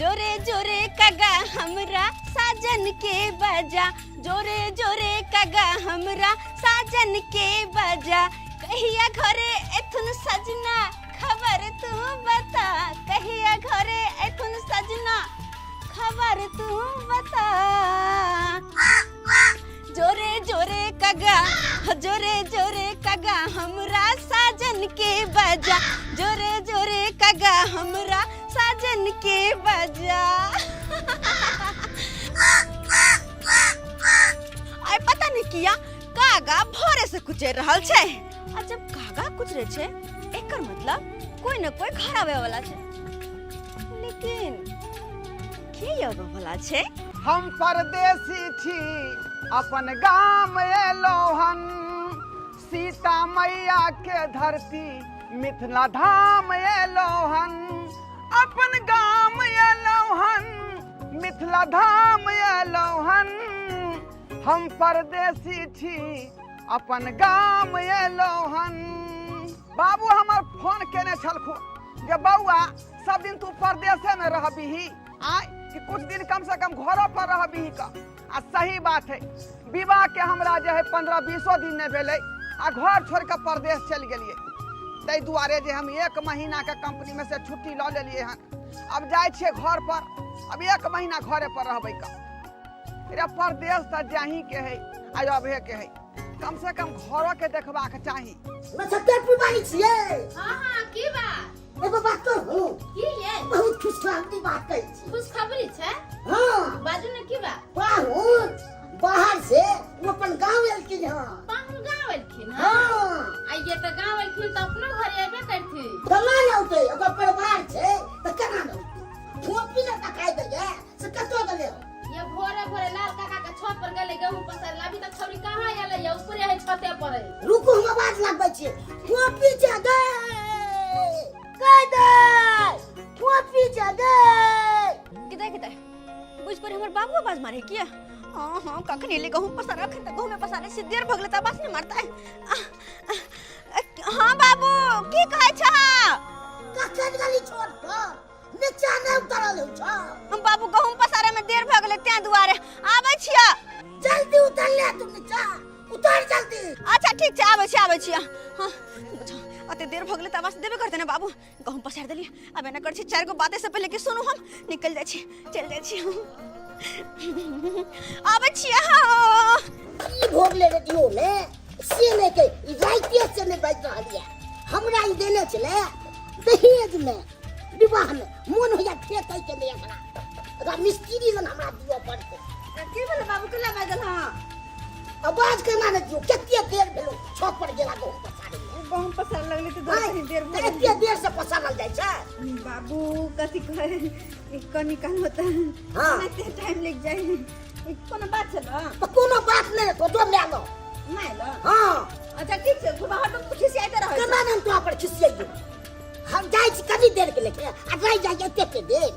जोरे जोरे कगा हमरा साजन के बजा, जोरे जोरे कगा हमरा साजन के बजा। कहिया घरे एथुन सजना खबर तू बता, कहिया घरे एथुन सजना खबर तू बता। जोरे जोरे कगा, जोरे जोरे कगा हमरा साजन के बजा, जोरे जोरे कगा हमरा साजन के बजा। आइ पता नहीं किया कागा भोरे से कुचर रहल छै, आ जब कागा कुचरे छै एकर मतलब कोई न कोई घर आवे वाला छै, लेकिन के आवे वाला छै? हम परदेसी छी अपन गाम एलौहन, सीता मैया के धरती मिथिला धाम एलौहन। अपन गाम एलौहन मिथिला धाम एलौहन, हम परदेसी छी अपन गाम एलौहन। बाबू हमर फोन केने छलखुन जे बौआ सब दिन तू परदेसे में रहबीही, आय कि कुछ दिन कम से कम घरों पर रहबीही का। आ सही बात है, विवाह के हमरा जे है 15-20 दिन नहीं भेलै आ घर छोड़ के परदेश चलि गेलियै। ताहि दुआरे जे हम 1 महीना के कंपनी में से छुट्टी लऽ लेलियै हन, अब जाइ छियै घर पर, अब 1 महीना घरे पर रहबै का। रे परदेश तऽ जाही के है आ अबे के है, कम से कम घरों के देखबाक चाही। नक्षत्रपुर वाली छियै? हाँ हाँ, की बात? एगो बात कहू? की ये? बहुत खुशखबरी बात कहै छी। खुशखबरी छै? हाँ। बाजू ने की बात? पाहुन बाहर से वो अपन गांव एलखिन हँ। पाहुन गांव एलखिन हँ? हाँ। आ ये तऽ गांव एलखिन तऽ अपनो घर एबे करथिन। केना ने औतै, ओकर परिवार छै तऽ केना ने औतै? ठोपी ने तकाय दैए से कतऽ गेलै हँ? ये भोरे भोरे लाल काका के छत पर गेलै गेहूं पसारे ला, अभी तक छौरी कहाँ एलै ये? ऊपरे है छते पर है। रुकू हम आवाज लगबै छी। ठोपी छै गै, कह दे ठोपी छै गै। किधर किधर बुझ पर हमर बाबू आवाज मारे किया? हाँ हाँ, कखनी ले गहूं पसारा, अखन तक गहूं में पसारे से देर भगले त आवाज नहीं मारता है। हाँ बाबू की कहै छह? कखन गेली छोट पर नीचा नहि उतरल हो छौ? हम बाबू गहूं पसारे में देर भ गेलै तें दुआरे आबै छियै। जल्दी उतर ले तू नीचा, उतर जल्दी। अच्छा ठीक छै, आबै छी आबै छी। हाँ बुझो अते देर भ गेलै त आवाज देबे करते ने बाबू। गहूं पसार देलियै, आब एना करै छी 4 गो बाते से पहिले के सुनू, हम निकल जाइ छी, चलि जाइ छी, हम आबै छियै। हाँ ई भोग ले रेडियो में से नहि के ई राइते से नहि बाजि रहल यऽ। हमरा ई देने छलै दहेज में विवाह में, मोन होइया फेंकै के नहि एकरा, एकरा मिस्त्री लग हमरा दिअ पड़तै। की भेलै बाबू, केला बाजल? हाँ आवाज केना नहि दियौ, कते देर भेलो छत पर गेला गहूम पसारे में। गहूम पसारे लगलै तऽ आँय, कनी देर भऽ तऽ एते देर से पसारल जाइ छै? बाबू कथी कहै, कनी काल होता हाँ। एते टाइम लागि जाइ, कोनो बात छल? तऽ कोनो बात नहि, तो जो माय लग। माय लग? हाँ। अच्छा ठीक छै, खूब हरदम तू खिसियाइते रहै केना नहि हम तोरा पर खिसियैयौ? हम जाइ छी कनी देर के लेके आ रहि जाइ एते के देर।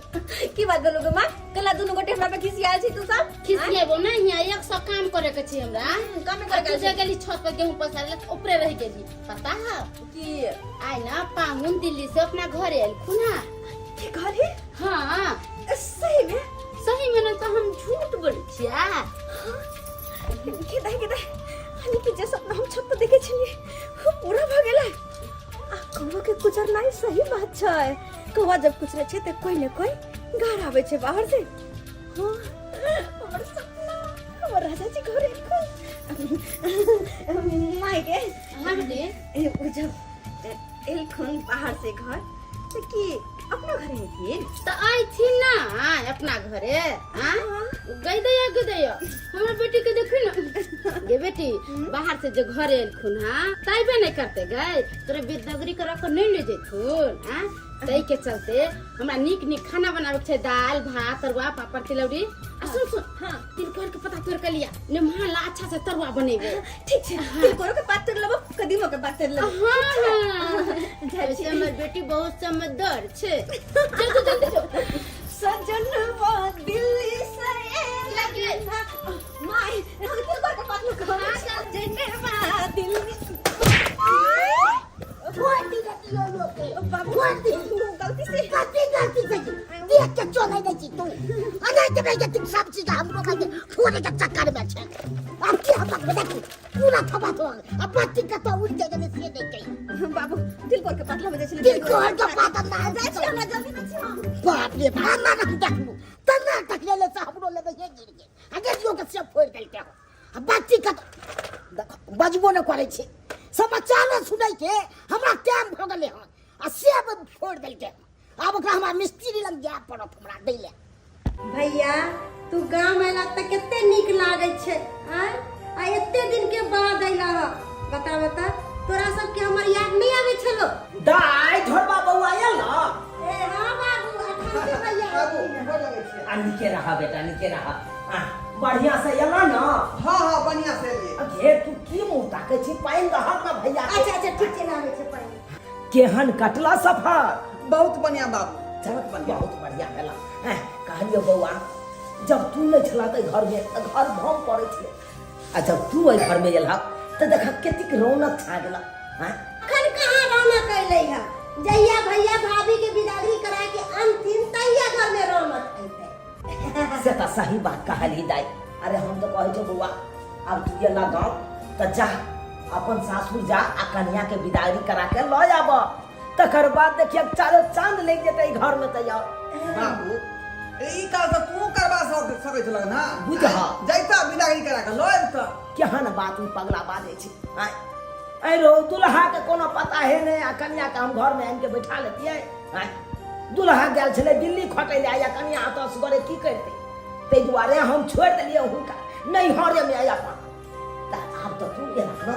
की बात बोलू गे माँ, कला दुनू गोटे हमरा पे खिसियाल छी तू सब? खिसियेबो ने, हियां 100 काम करे के छै हमरा। कामे करे के तू जे छै? गेली छत पर गेहूं पसारे ला, ऊपरे रहि गेली। पता है की? आइ ना पाहुन दिल्ली से अपना घरे एलखुन हँ। की कहली? हाँ। सही में? सही में ना तो हम झूठ बोलै छियै। के दे के दे, यानी कि जे सपना हम छत पर देखे छलियै वो पूरा भ गेलै। आ कौआ के कुचरनाइ सही बात छै, कौआ जब कुचरै छै तऽ कोई ने कोई घर आबै छै बाहर से। हाँ हमर सपना, हमर राजा जी घर एलखुन। माय गे। हाँ बेटी। ए, ओ जब एलखुन बाहर से घर तऽ की अपना घरे एथिन? तऽ अयथिन ना अपना घरे। हाँ गई दैया गई दैया, हमर बेटी के देखी ना गे बेटी, बाहर से जे घरे एलखुन हाँ तैबे नहीं करते गए, तोरे बेदगरी करा के नहीं ले जेथुन। हाँ तै के चलते हमरा नीक नीक खाना बनावे के छै, दाल भात तरुआ पापड़ तिलौरी। आ सुन सुन, हाँ। तिलकोर के पत्ता तोड़ के लिया निम्हा ला, अच्छा से तरुआ बनेबे। ठीक छै, तिलकोरो के पात तोड़ लेबो, कदीमो के पात तोड़ लेबो। हाँ हाँ। जाइ छी। वैसे हमर बेटी बहुत समझदार छै। जल्दी जल्दी जो। सजनवा दिल्ली से एलखिन। माय, हम तिलकोर के पात लऽ कऽ सजनवा दिल्ली से। छोड़ दी रेडियो लोग के। बाबू, छोड़ दी। गलती से। गलती गलती से देख के चलै दै छी। तू अरे ते भाई के सब चीज हमरो के फोड़े के चक्कर में छै। अब की हम बता देखी पूरा थबा तो अब बाती का तो उड़ के गेलै से नहीं कही। बाबू तिलकोर के पातला बजे छलै। तिलकोर के पातल ना जाइ छी, हमरा जल्दी में छी हम। बाप रे बाप, ना हम देखलू तना तकले ले से हमरो लेबे हे गिर गेल आ देखियो के से फोड़ देलकै। आ बाती का देखो बजबो न करै छै, समाचार सुनै के हमरा टाइम भऽ गेलै हन आ से फोड़ देलकै। आब ओकरा हमरा मिस्त्री लग जाय पड़त हमरा दै लए। भैया तू गाम अयला तऽ कते नीक लागै छै आँय, आ एते दिन के बाद अयला ह, बता बता तोरा सबके हमर याद नहि आबै छलो? दाइ झोरबा बौआ आयल न? ए हाँ बाबू, अठासी भैया बाबू अयलखिन। गोर लगै छियै। आ नीके रह बेटा, नीके रह। आ बढ़िया से एला न? हाँ हाँ बढ़िया से एलियै। अगे तू की मुंह ताकै छी, पानि दहक न भैया के। अच्छा अच्छा ठीक छै, लाबै छै पानि। केहन कटला सफर? बहुत बढ़िया बाबू, बहुत बढ़िया, बहुत बढ़िया भेला। हैं कहलियो बौआ, जब तू नहीं छला तऽ घर में तऽ घर भम पड़ै छलै, आ जब तू एहि घर में एलहक तऽ देख कतेक रौनक छा गेला। हैं अखन कहाँ रौनक अयलै है? जहिया भैया भाभी के बिदागरी करा के अनथिन तहिया घर में रौनक अयतै। से तऽ सही बात कहलही दाइ। अरे हम तऽ कहै छियौ बौआ, आब तू एला गाँव तऽ जा अपन सासुर जा आ कन्या के बिदागरी करा के लऽ आब, तकर बाद देखिए चारो चांद लागि जेतै घर में। तऽ बाबू ई काज तऽ तू करबा सकै छलह ना? बुझह जैता बिदागरी करा के लऽ अबितह। केहन बात ई पगला बाजै छै। आँय ऐ रौ, दुल्हा के कोनो पता हे नहि आ कन्या के हम घर में आनि के बैठा लेतियै। आँय दुल्हा गेल छलै दिल्ली खटै लए या कन्या एतऽ असगरे की करतै, ताहि दुआरे हम छोड़ि देलियै हुनका नैहरे में अपन। तऽ आब तऽ तू गेलह न,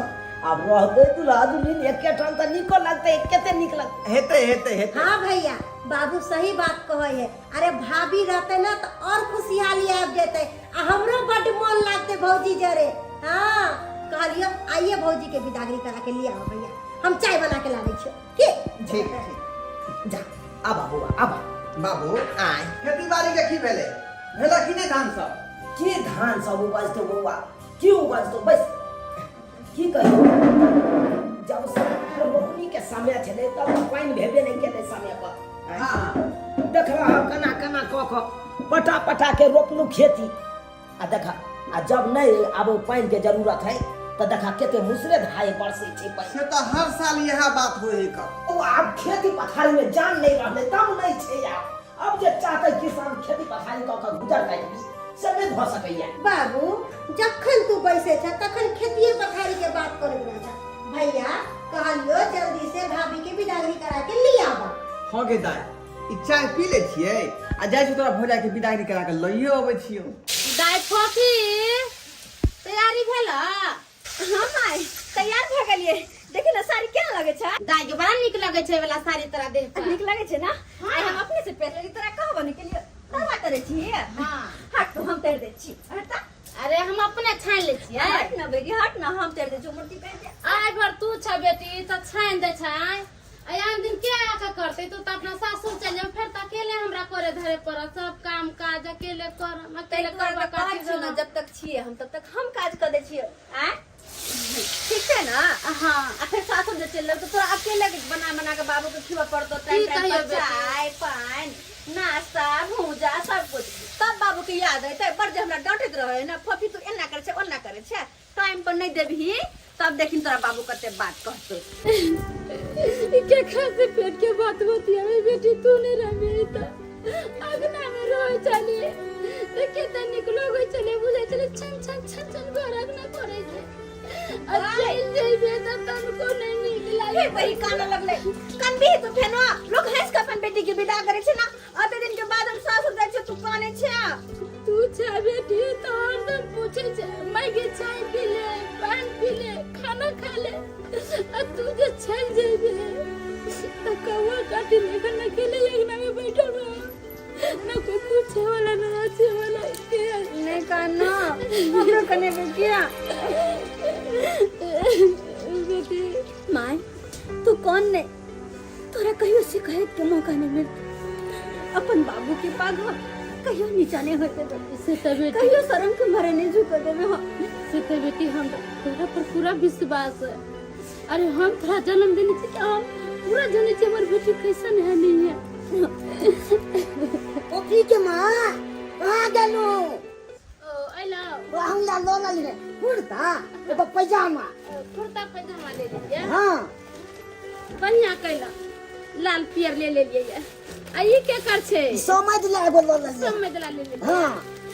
आब रहबै दुल्हा दुल्हिन एके ठाम तऽ नीको लगतै, कते नीक लगतै। हेतै हेतै हेतै। हाँ भैया बाबू सही बात कहै है। अरे भाभी रहते ना तो और खुशहाली आबि जेतै आ हमरो बड्ड मन लागतै भौजी जरे। हाँ कहलियो आइए भौजी के बिदागरी करा के लिया भैया, हम चाय बना के लाबै छियो की? ठीक ठीक जा आबा बौआ आबा। बाबू आय खेती बाड़ी के की भेलै, भेलै कि नहि धान सब? की धान सब उपजतौ बौआ, की उपजतौ? बस की कहियौ, जब से रोपनी के समय छलै तब पानि भेबे नहि केलै समय पर। हाँ देखला केना केना कऽ कऽ पटा पटा के रोपलहुँ खेती, आ देखा आ जब नहि आब पानि के जरूरत है तऽ देखा कते मुसरे धाय बरसै छै पानि। से तऽ हर साल इएह बात होइ है कऽ। ओ आब खेती पथारी में जान नहीं रहलै, दम नहीं छै आब। अब जे चाहतै किसान खेती पथारी कऽ कऽ गुजर काटि ली से नहि भऽ सकैया। बाबू जखन तू बैसै छ तखन खेतिए पथारी के बात करैत रहै छ। भैया कहलियो जल्दी से भाभी के बिदागरी करा के लिया आबा। हाँ गे दाइ, ई चाय पी लै छियै आ जाइ छी तोरा भौजाई के बिदागरी करा के लइयो अबै छियौ। दाइ फोफी तैयारी भेल? हाँ माय तैयार भऽ गेलियै, देखी ना साड़ी केहन लगै छै? दाइ के बड़ा नीक लगै छै वाला साड़ी तोरा देह पर। नीक लगै छै ना? आइ हम अपने से पहिर लेली, तोरा कहबो नहि केलियै। तवा तरै छी? हाँ। हट तू, हम तैर दै छी। हट तऽ। अरे हम अपने छानि लै छियै। हट ना बेटी, हट ना, हम तैर दै छी, मूर्ति पहिर दे। आइ भर तू छ बेटी तऽ छानि दै छै, आइ आन दिन के आके करतै? तू तऽ अपना सासुर चलि जेबै, फेर तऽ अकेले हमरा करे धरे पड़त सब काम काज, अकेले करम, ताहि अकेले दुआरे करबा तऽ कहै काटी छियौ ने, जब तक छियै हम तब तक हम काज कऽ दै छियै। आँय ठीक छै ना? हाँ। आ फेर सासुर जे चलि जेबै तऽ तोरा अकेले बना बना के बाबू के खिबऽ पड़तौ, टाइम की टाइम कहियौ पर बेटी? चाय पानि नाश्ता भूजा सब कुछ। तब बाबू के याद अयतै, बड़ जे हमरा डांटैत रहै ने, फफी तू एना करै छै ओना करै छै, टाइम पर नहि देबही तब देखिन तोरा बाबू कते बात कहतौ। केकरा से पेट के बात बतियावे बेटी, तू नहीं रहबी त अगना में रह चली त केते निक लगै छलै, बुझै छलै छन छन छन छन घर अगना करै छै, आ चलि जइबे त तनको नहीं नीक लागे। हे बही कान लगलै, कनबी तू फेनो, लोग हंस के अपन बेटी के विदा करै छै ना, अते दिन के बाद हम सासुर जाइ छै तू कानै छै। तू छै बेटी तो हरदम पूछे छै मैं के चाय पी ले, पान पी ले, खाना खा ले, आ तू जे चल जेबे त कौआ काटी लेखन अकेले अंगना में बैठल रह, ना कोई पूछे वाला ना हंसे वाला के। नहीं काना, हमरो कने बेटिया। बेटी my तू कौन ने, तोरा कहियो शिकायत के मौका नहीं मिलत, अपन बाबू के पाग हम कहियो नीचा नहीं होते देबे, से त बेटी कहियो शर्म के मारे नहीं झुक देबे हम। से त बेटी हम तोरा पर पूरा विश्वास है। अरे हम तोरा जन्म देने छी त हम पूरा जाने छी हमर बेटी कैसन है नहीं है। पोखरी के माँ कहाँ गेलहुँ? ओ अइलो। हमरा लऽ लेलियै कुर्ता एगो पैजामा। कुर्ता पैजामा ले लेलियै? हाँ। बढ़िया कैला, लाल पियर ले लेलियै ये। आ ई के कर छै? ई समझ ला एगो लऽ लेलियै। सब में ले लेलियै। हाँ।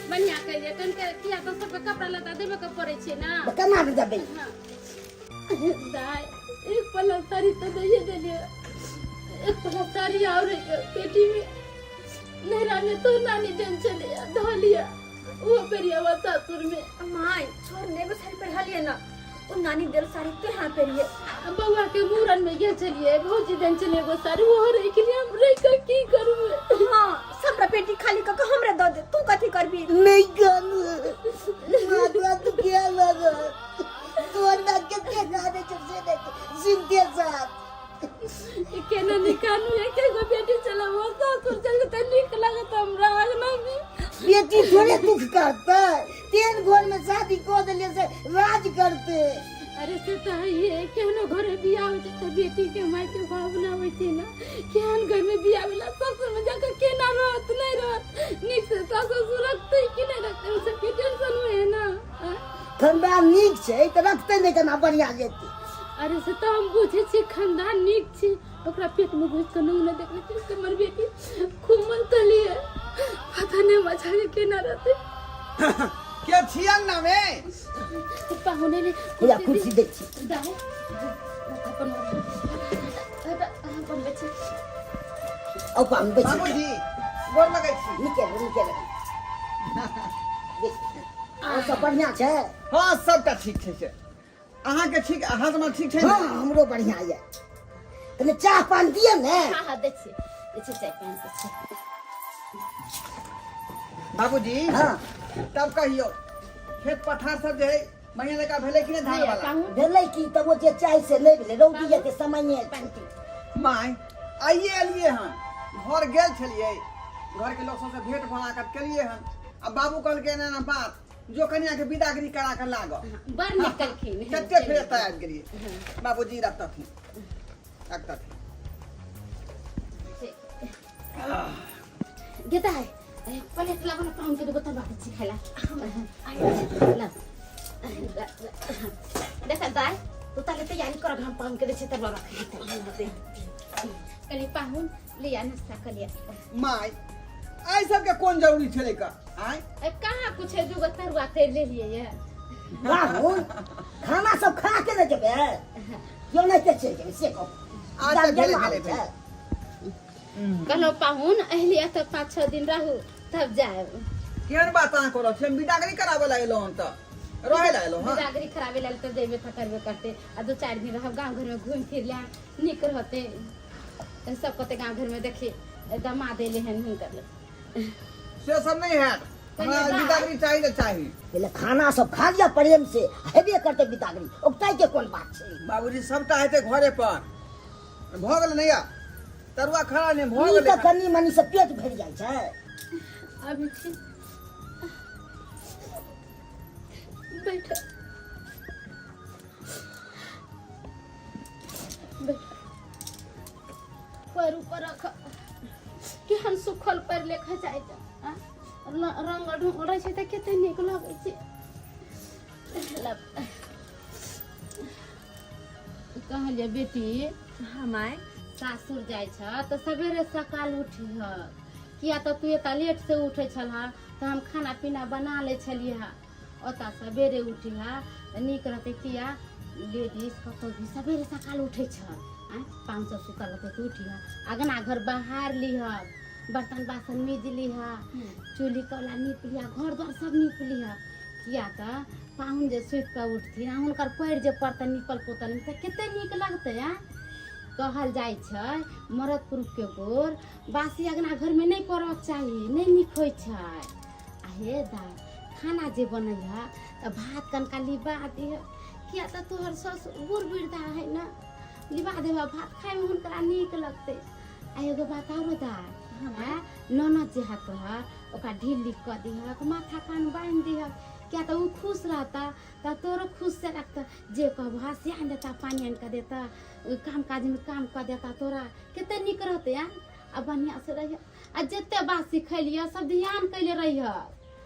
बढ़िया कैलियै, कनिके किया तऽ सबके कपड़ा लत्ता देबे के पड़ै छै ने। तऽ केना के देबै? हाँ। दाय, एक पल्ला साड़ी तऽ दैये देलियै, एक पल्ला साड़ी आओर पेटी में नैहरा में तो नानी देन छलैया, धऽ लिअ ओहो पेरियावा सासुर में। माय छोड़ ने, एगो साड़ी पहिरलियै ना, ओ नानी देल साड़ी तू यहाँ पहिरिए। आ बौआ के मूड़न में गेल छलियै, भौजी देन छलै एगो साड़ी, ओहो रखि लिअ। हम रखि कऽ की करबै? हाँ, सबटा पेटी खाली कऽ के हमरे दऽ दे, तू कथी करबी? नहि कानू, माथा दुखिया लागल। तोहर बात कते गाने छै से नहि सुनते साथ। ई केना निकालू? एक एगो बेटी चला, वो सासुर चल तऽ नीक लागत हमरा अंगना में। बेटी थोड़े दुख करते, तीन घर में शादी कऽ देलियै से राज करते। अरे से तऽ है, केहनो घरे बियाह होइ छै तऽ बेटी के माय के भावना होइ छै ने, केहन घर में बियाह भेला, सासुर में जाकर केना रहत नहि रहत, नीक से सास ससुर रखतै कि नहि रखतै, ओ सबके टेंशन होइ है ना। आँय? खानदान नीक छै तऽ रखते नहि केना बढ़िया जेतै? अरे से तऽ हम बुझै छियै खानदान नीक छै, ओकरा पेट में घुसि कऽ नून नहि देखने छियै से हमर बेटी खूब मन तलिए, पता नहि मजा के केना रहतै। के छी अंगना में? पाहुने ने। पूरा कुर्सी दै छी। दाय, अपन अपन बच्चे। औ पाहुन, बैसू। बाबूजी, गोर लगै छी। नीके रहू, नीके रहू। और सब बढ़िया छै? हाँ, सबटा ठीक छै। से अहाँके ठीक, अहाँ सब ठीक छै ने? हाँ, हमरो बढ़िया यऽ। कने चाह पान दिअ ने। हाँ हाँ, दै छियै, दै छियै, चाय पान दै छियै। बाबूजी। हाँ। तब कहियौ, खेत पथार सब जे है बढ़िया जकाँ भेलै कि नहि धान वाला? पाहुन। भेलै की, तब ओ जे चाही से नहि भेलै, रौदी के समय। माय, आइए एलियै हन, घर गेल छलियै, घरके लोक सबसँ भेंट मुलाकात केलियै हन आ बाबू कहलकै एना एना बात, जो कनिया के विदागरी करा के लाग। बड़ नीक केलखिन। कते फेर एतऽ आबि गेलियै। बाबूजी, रखतथिन रखतथिन। गेता है, प्लेट लाबो ने, पाहुन के दूगो तरुआ दै छी खाय ला। ला देख दाय, तू ताले तैयारी कर, हम पाहुन के दै छी तरुआ। रख कनि, पाहुन लिया, नाश्ता कर लिया। माय, एहि सबके कोन जरूरी छलै का आय? ए, कहाँ कुछ है, दूगो तरुआ तैर लेलियै ये। पाहुन, खाना सब खा के ने जेबै? क्यों नहि के चलि जेबै से कहू। अच्छा, जब भेलै, जमा भेलै, छै। भेलै। कहलहुँ पाहुन, अहलियै तऽ 5-6 दिन रहू तब जायब। केहन बात अहाँ करऽ छी? हम विदागरी कराबऽ ला एलहुँ हन तऽ रहै ला एलहुँ हन? बिदागरी खराबे लेल तऽ जेबे तऽ करबे करते, आ 2-4 दिन रहब, गाँव घरमे घुमि फिर लेब, नीक रहते। तऽ सब कहते गाँव घरमे देखी दमाद एलै हन हुनकर लग। से सब नहि हैत, हमरा कनि विदागरी चाही तऽ चाही। पहिले खाना सब खा लिअ प्रेम से, हेबे करतै बिदागरी, ओकताइ के कोन बात छै? बाबूजी, सबटा हेतै घरे पर। भऽ गेलै नैया, तरुआ खड़ा नहि भऽ ई गेलै? तऽ कनि मनि से पेट भरि जाइ छै। अभी छी, बैठ बैठ, पैर ऊपर रख। केहन सुखल पैर लेखा जाइ छै आँ? रंग ढंग रहै छै तऽ कते नीक लगै छै। कहलियै बेटी। हाँ माय। सासुर जाइ छ तऽ सवेरे सकाल उठिह, किया तऽ तू एतऽ लेट से उठै छलह तऽ हम खाना पीना बना लै छलियै। ओतऽ सवेरे उठिह तऽ नीक रहतै, किया लेडीज कतौ भी सवेरे सकाल उठै छ। आँय, 500 सुतल रहतै तऽ उठिह, अगना घर बहार लिह, बर्तन बासन मीज लिह, चूल्ही कौला नीप लिह, घर द्वार सब नीप लिह, किया तऽ पाहुन जे सुति कऽ उठथिन आ हुनकर पैर जे पड़तनि नीपल पोतल तऽ कते नीक लगतै। आँय, कहल जाइ छै मरद पुरुषके गोर बासी अगना घरमे नहि पड़क चाही, नहि नीक होइ छै। आ हे दाइ, खाना जे बनैह तऽ भात कनका लिबा दिह, किया तऽ तोहर ससुर बूढ़ वृद्धा है ने, लिबा देबह भात, खायमे हुनकरा नीक लगतै। आ एगो बात आरो दाइ, आँय, ननद जे है तोहर, ओकरा ढिल्ली कऽ दिहक, माथा कान बान्हि दिहक, किया तऽ ओ खुश रहता तऽ तोरो खुश से रखता। जे कहबह से आनि देता, पानि आनि कऽ देता, ओहि काम काजमे काम कऽ देता, तोरा कते नीक रहतै। आँ, आ बढ़िया से रहिह आ जते बात सिखेलियह सब ध्यान कैले रहिह।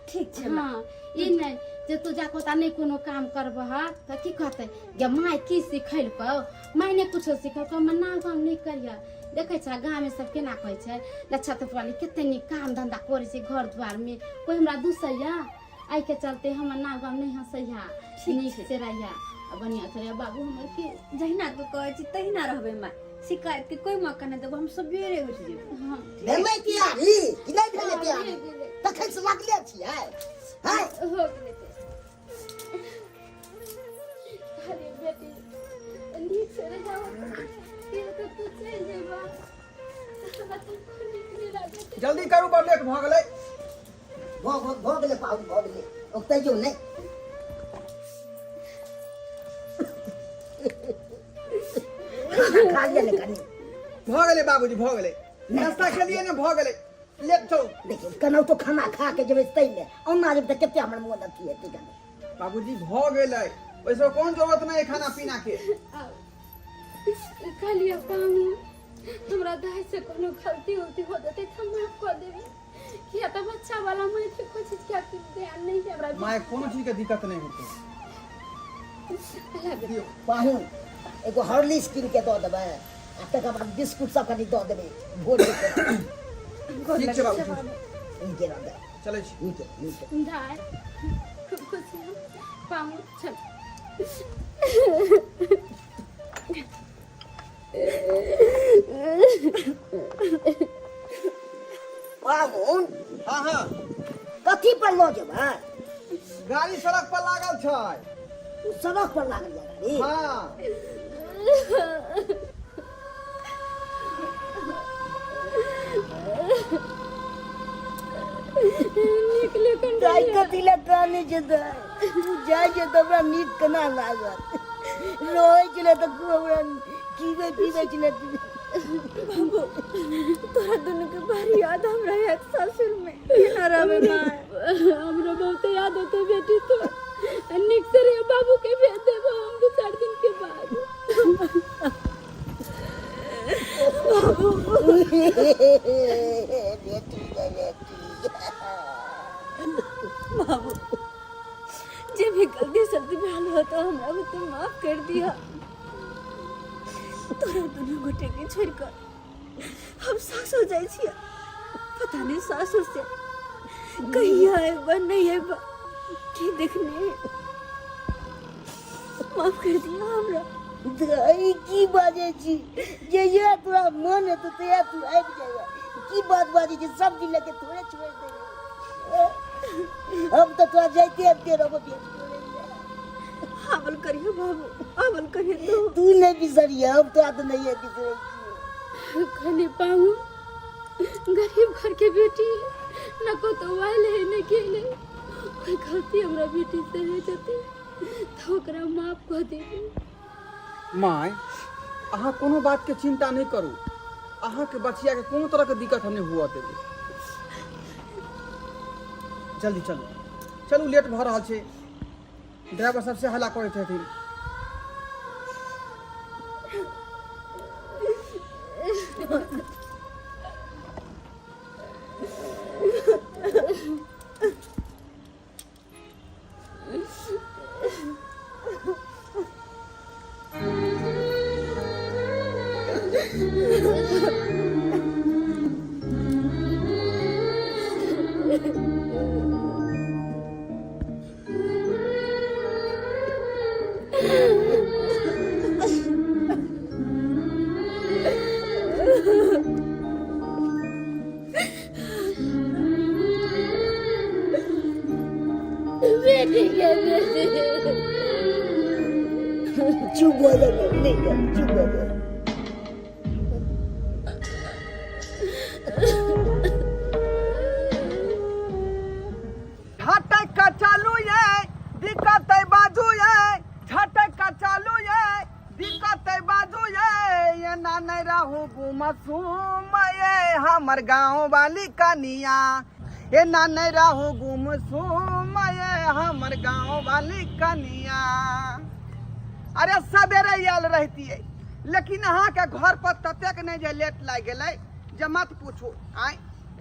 ठीक छै माँ। हाँ, ई नहि जे तू जाके ओतऽ नहि कोनो काम करबह तऽ की कहतै गे माय की सिखेलकौ, माय नहि कुछो सिखेलकौ, मना काम नहि करिह। देखै छ गाँवमे सब केना कहै छै, नक्षत्र वाली कते नीक काम धंधा करै छै घर दुआरमे, कोइ हमरा दूसैया? एहिके चलते हमर नाम गाम नहि हँसैया। नीक से रहिया आ बढ़िआँ से रहिया बाबू हमर के। जहिना तू कहै छी तहिना रहबै माय, शिकायत के कोई मौका नहि देबो, हम सबेरे उठि जेबै। हाँ। भेलै तैयारी कि नहि भेलै तैयारी? तखन से लागले छियै हैं? हो गेलै। अरे बेटी, नीक से रहिया, के तऽ तू चलि जेबा हमरा तऽ नीक नहि लागत। जल्दी करू, बड़ लेट भऽ गेलै। भऽ भऽ भऽ गेलै पाहुन, भऽ गेलै, ओतैयो नहि। खाना खा लिअ ने कनि। भऽ गेलै बाबूजी, भऽ गेलै, नाश्ता खेलियै ने, भऽ गेलै, लेट चलू। देखियौ, केनाहितो खाना खा के जेबै ताहिमे, ओना जेबै तऽ कते हमर मोन अथी हेतै कनि। बाबूजी, भऽ गेलै, ओहिसँ कोन जरूरत नहि है खाना पीना के। कहलियै पाहुन, हमरा दाइ से कोनो गलती उलती हो जेतै तऽ हम माफ कऽ देबै, किया तऽ बच्चा वाला माय के कोई चीज के अथी ध्यान नहीं है हमरा। माय, कोनो चीज के दिक्कत नहि हेतै। दियौ। पाहुन, एगो हॉर्लिक्स कीन के दऽ देबै आ तकर बाद बिस्कुट सब कनि दऽ देबै भोज के। ठीक छै बाबू, नीके रहतै। चलै छी। नीके नीके। दाइ, खूब खुश रह पाहुन, चल। पाहुन। हाँ हाँ। कथी पर लऽ जेबै? गाड़ी सड़क पर लागल छै। ओ सड़क पर लागल यऽ गाड़ी? हाँ। नीक लेकिन दाइ, कथी लए कानै छै दाइ? तू जाइ छै तऽ हमरा नीक केना लागत? रहै छलै तऽ खूब हमरा खीबै पीबै छलै। बाबू, तोरा दुनू के भारी याद हमरा याद, सासुर में केना रहबै माय? हमरो बहुत याद होते बेटी। तो नीक से रे, बाबू के भेज देबो हम 2-4 दिन के बाद। बेटी गे बेटी। बाबू, जे भी गलती सलती भेल हो तो हमरा तो माफ कर दिया। तोरा दुनू गोटे के छोड़ कर हम सासुर जाइ छियै, पता नहीं सासुर से कहिया अयबा नहीं अयबा, की देखने। माफ कर दिया हमरा। दाइ, की बाजै छी? जहिया तोरा मन हेतौ तहिया तू आबि जाइया। की बात बाजै छी? सब दिन लगे थोड़े छोड़ि देबै हम तऽ तोरा जाइते आबिते रहबो भेंट करै लए। आवल करियो बाबू, आवल करियो तू। तू नहि बिसरिया, हम तोरा तऽ नहिए बिसरै छियौ। खाली पाहु, गरीब घर के बेटी न को तो आयल है न गेल है, कोई गलती हमरा बेटी से हो जते तो ओकरा माफ कऽ देबी। माय, अहाँ कोनो बातके चिंता नहि करू, अहाँके बचियाके कोनो तरहके दिक्कत हम नहि हुअ देबै। जल्दी चलू, चलू, लेट भऽ रहल छै, ड्राइवर सबसे हल्ला करैत हेथिन। बेटी के बेटी। चुप भऽ जा, नहि कर, चुप भऽ जा। झटक के चलू ये, दिक्कत है बाजू ये, झटक के चलू ये, दिक्कत है बाजू ये, एना नहीं रहू गुमसुम ये हमर गाँव वाली कनिया, एना नहीं रहू गुमसुम ये हमर गाँव वाली कनिया। अरे सवेरे आयल रहतियै, लेकिन अहाँके घर पर ततेक नहि जे लेट लागि गेलै जे मत पूछू। आँय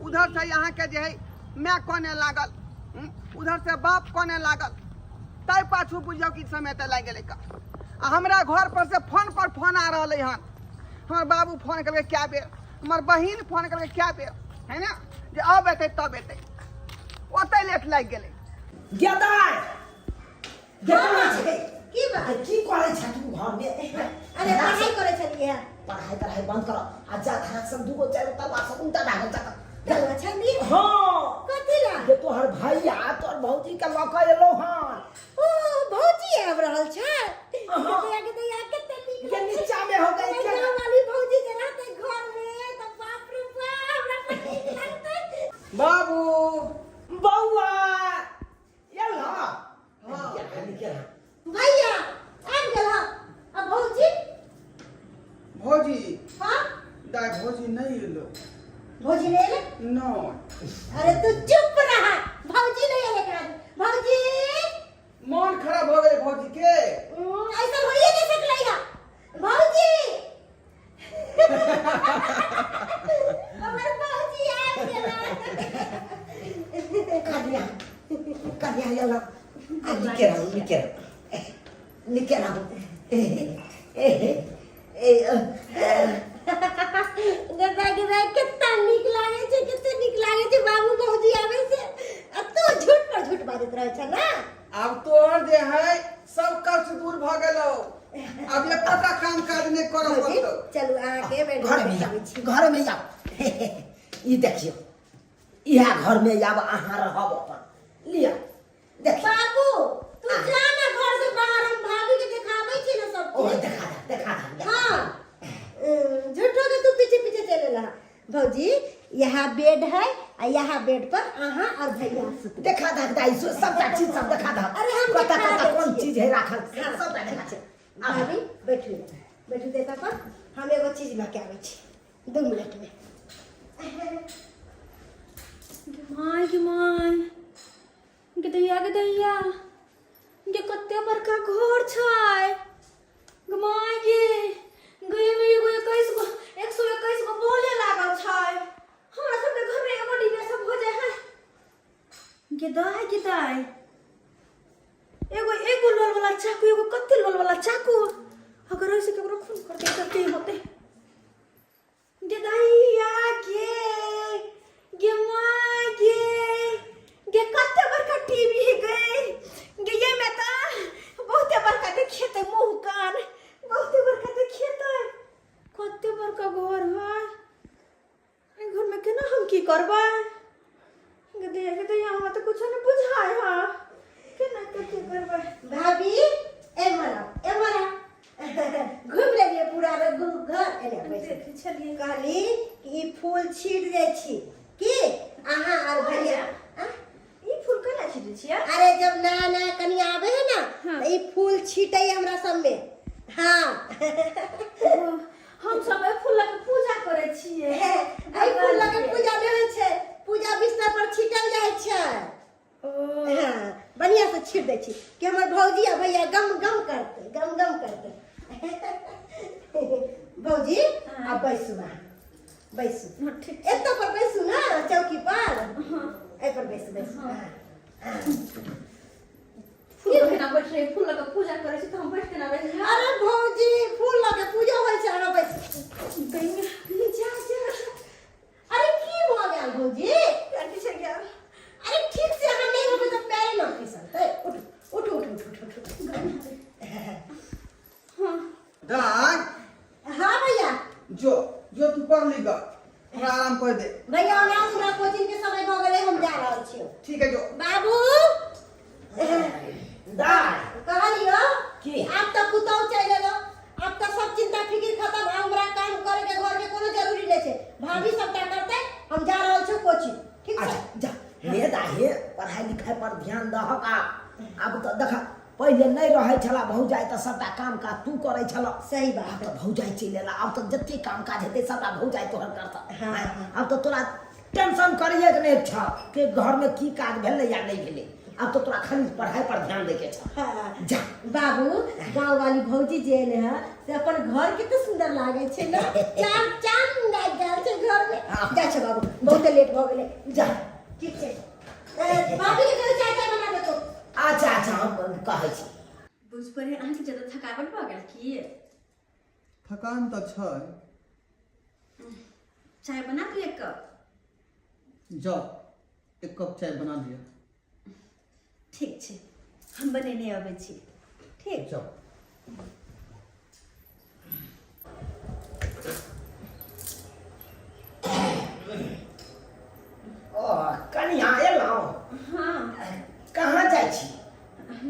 उधर से अहाँके जे है माय कोने लागल, उधर से बाप कोने लागल, ताहि पाछू बुझियौ कि समय तऽ लागि गेलै। आ हमरा घर पर से फोन पर फोन आ रहलै हन। हमर बाबू फोन केलकै कए बेर, हमर बहिन फोन केलकै कए बेर, है ने, जे अब एतै तब एतै, ओतै लेट लागि गेलै। गेदाय गेदाय छै। की बात? की करै छै तू घर में? अरे पढ़ाई करै छलियै। पढ़ाई तढ़ाई बंद कर आ जा थाक सब दूगो चारि गो तलवार सब उल्टा भागल जा। तलवा छलियै? हाँ। कथी ला? जे तोहर भैया तोहर भौजी के लऽ कऽ एलौ हन। ओ भौजी आबि रहल छै। हाँ। दैया के दैया कते नीक के नीचा में हो गई के गाँव वाली भौजी जे रहतै घर में तऽ बाप रे बाप हमरा बड़ नीक लगतै। बाबू बौआ एल हाँ। भैया आबि गेल हँ। आ भौजी? भौजी। हाँ। दाय भौजी नहीं एलो। भौजी नहीं एले? नो। अरे तू चुप रहा, भौजी नहीं एले कहा। भौजी मन खराब हो गेलै भौजी के। ऐसा होइए नहीं सकलै हा। भौजी हमर भौजी आबि गेला। कन्या कन्या एल आ निके रहू, निके रहू, निके रहू। गदा गदा कितना नीक लागे छै, कते नीक लागे छै बाबू भौजी आबै छै। आ तू झूठ पर झूठ बाजैत रहै छ ना। आब तोहर जे है सब कष्ट दूर भऽ गेलौ, आब एकोटा काम काज नहि करऽ भौजी, पड़तौ। चलू अहाँके बेड घर में जाओ, घर में जाओ। ई देखियौ, इएह घर में आब अहाँ रहब अपन। लिअ देखियौ। बाबू तू जा ना घर से बाहर, हम भाभी के देखाबै छी ना सब ओ चीज। देखा दे, देखा दे। हाँ। झूठो के तू पीछे पीछे चले रहा। भौजी यहाँ बेड है आ यहाँ बेड पर अहाँ और भैया सुतबै। देखा दे दाई, सबटा चीज सब देखा दे। अरे हम कतऽ देखा कतऽ दै कोन छियै। चीज है राखल, हाँ, सबटा देखा ठीक छै। दे। भाभी बैठू, बैठू देता पर, हम एगो चीज लऽ के आबै छी 2 मिनट में। गे माय, गे माय, गे दैया, गे दैया, गे कते बड़का घर छै। गे माय गे, गे में एगो 21 गो, 121 गो बोले लागल छै। हमरा सबके घर में एगो डिब्बा सब हो जाए है। गे दाय, गे दाय, एगो एगो लोल वाला चाकू, एगो कते लोल वाला चाकू, अगर ऐसे केकरो खून कर दे त की होते। गे दैया गे, गे माय गे, गे कते बड़का टीवी गे, गे ये में त बहुते बड़का देखेतै मुँह कान, बहुते बड़का देखेतै। कते बड़का घर है, एहि घर में केना हम की करबै। गे दैया, गे दैया, हमरा तऽ कुछो नहि बुझाय है, केना के की करबै। भाभी ए मरा, ए मरा, घुमि लेलियै पूरा घर एने बैस। देखै छलियै। कहली कि ई फूल छीट जाइ छी की अहाँ और भैया। आ? ई फूल केना छीटै छियै? अरे जब नया नया कनिया आबे है ना हाँ। तऽ ई फूल छीटै हमरा सब में। हाँ। ओ, हम सब एहि फूल लऽ के पूजा करै छियै। एहि फूल लऽ के पूजा नहि होइ छै, पूजा बिस्तर पर छीटल जाइ छै। ओ। हाँ, बढ़िया से छीट दै छी कि हमर भौजी आ भैया गम गम करतै, गम गम करतै। भौजी हाँ। आब बैसू, अहाँ बैसू। हाँ, ठीक छै। एतऽ पर बैसू ना, चौकी पर। हाँ। एहि पर बैसू, बैसू। हाँ। हाँ। फूल लऽ केना बैठ रही? फूल लऽ के पूजा करै छी तऽ हम बैठ केना रही? अरे भौजी फूल लऽ के पूजा होइ छै, अहाँ बैसू। जा जा। अरे की भऽ गेल भौजी? पैर पीछे गेल। अरे ठीक से अहाँ नहि उठबै तऽ पैरे न फिसलतै। उठू उठू उठू उठू उठू उठू। हाँ। दाय। हाँ भैया। जो जो तू पढ़ ली ग, हमरा आराम कर दे। भैया ओना हमरा कोचिंग के समय भऽ गेलै, हम जा रहल छी। ठीक है जो। बाबू दाय। कहलियो की? आब तऽ पुतहु चलि एलो, आब तऽ सब चिंता फिकिर खत्म। आब हमरा काम करे के घर के कोनो जरूरी नहि छै, भाभी सबटा करतै। हम जा रहल छी कोचिंग, ठीक छै? अच्छा जा। हे दाय, हे पढ़ाई लिखाई पर ध्यान दहक। आब तऽ देख, पहिले नहि रहै छला भौजाइ तऽ सबटा काम काज तू करै छल। सही बात। आब तऽ भौजाइ चलि एला, आब तऽ जते काम काज हेतै सबटा भौजाइ तोहर करतह। हाँ, हाँ। आब तऽ तोरा टेंशन करैए के नहि छ कि घरमे की काज भेलै या नहि भेलै। आब तो तोरा खाली पढ़ाई पर ध्यान दै के छौ। हाँ। जा। बाबू, गांव वाली भौजी जे एले है से अपन घर कते सुंदर लागे छै ना, चार चांद लागि गेल छै घर में। हाँ। जा छै बाबू, बहुत लेट भ गेलै। जा। ठीक छै। ए, बाबू के कहू चाय चाय बना देतो। अच्छा अच्छा, हम कहै छी। बुझ पड़े अहाँके ज्यादा थकावट भऽ गेल की? थकान तऽ छै। चाय बना दिअ एक कप। जाओ, एक कप चाय बना दिअ। ठीक छै, हम बनेने अबै छी। ठीक। जाओ। ओ कनिया एलहुँ? हाँ। कहाँ जाइ छी?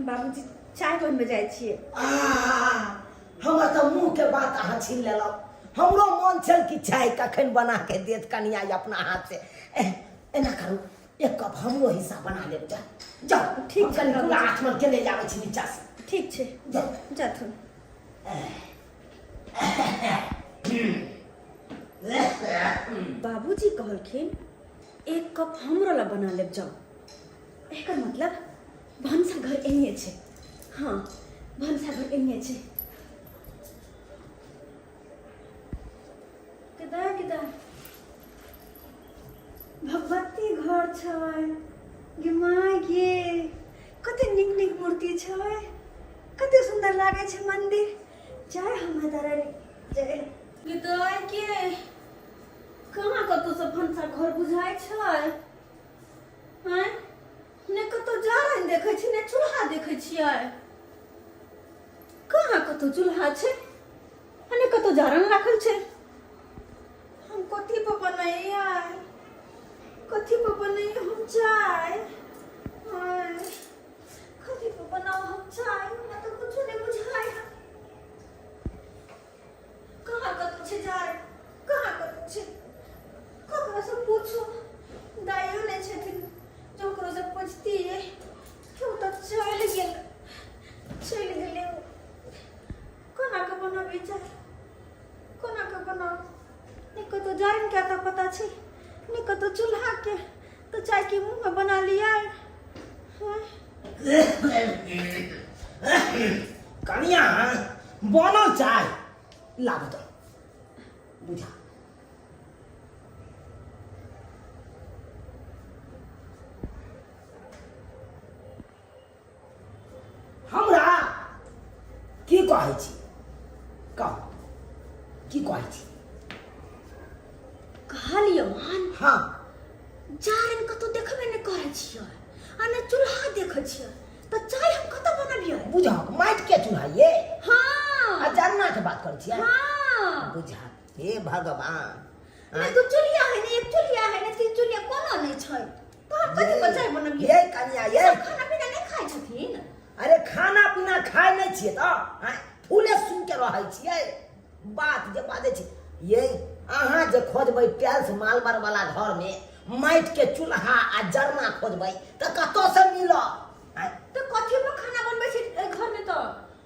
बाबूजी, चाय बनबै जाइ छियै। आ, हमर तऽ मुँह के बात अहाँ छीन लेलहुँ। हमरो मन छल कि चाय कखन बना के देत कनिया ई अपना हाथ से। एह, एना करू, एक कप हमरो हिस्सा बना लेब। जाउ जाउ। ठीक हम छै, कनि बाबूजी। कुला आठमन केने आबै छी नीचा से। ठीक छै। जाउ। जाथुन। बाबूजी कहलखिन एक कप हमरो ला बना लेब जाउ। एकर मतलब भनसा घर एनिए छै। हाँ, भनसा घर एनिए छै। केदा केदा भगवती घर छै। गे माय गे, कते नीक नीक मूर्ति छै, कते सुंदर लागे छै मंदिर। जय हो माता रानी, जय। गे दाइ के, कहाँ कतौ से भनसा घर बुझाइ छै? आँय, ने कतौ जारनि देखै छी, ने चूल्हा देखै छियै। कहाँ कतौ चूल्हा छै आ ने कतौ जारनि राखल छै। हम कथी पर बनैयै? कथी पर बनैयै हम चाय? आँय, कथी पर बनाउ हम चाय? हमरा तऽ कुछो नहि बुझाइ है। कहाँ कतौ छै जारनि? कहाँ कतौ छै? ककरो से पूछू? दाइयो नहि छथिन जे ओकरो से पूछतियै। केओ तऽ चलि गेल, चलि गेलै ओ। कोना कऽ बनबी चाय? कोना कऽ बनाउ? नहि कतौ जारनि के तऽ पता छै, नहि कतौ चूल्हा के। तऽ चाय के मुँह में बना लियै? हँ। कनिया, बनल चाय लाबू तऽ बुझा। हमरा की कहै छी? कहू, की कहै छी? कहलियौ हन। हाँ। जारनि कतौ देखबे नहि करै छियै आ ने चूल्हा देखै छियै, तऽ चाय हम कतऽ बनबियै? बुझहक, माटि के चूल्हा ये? हाँ। आ जरना के बात करै छियै? हाँ। बुझा, हे भगवान। नहि दू चूल्हा है, ने एक चूल्हा है, ने तीन चूल्हा, कोनो नहि छै। तऽ हम कथी पर चाय बनबियै? ये कनिया, ये सब खाना पीना नहि खाइ छथिन? अरे, खाना पीना खाइ नहि छियै तऽ आँय, फूले सुन के रहै छियै। बात जे बाजै छी ये, अहाँ जे खोजबै टाइल्स मालबर वाला घर में माटि के चूल्हा आ जरना खोजबै तऽ कतऽ से मिलत आँय? तऽ कथी पर खाना बनबै छै एहि घर में तऽ?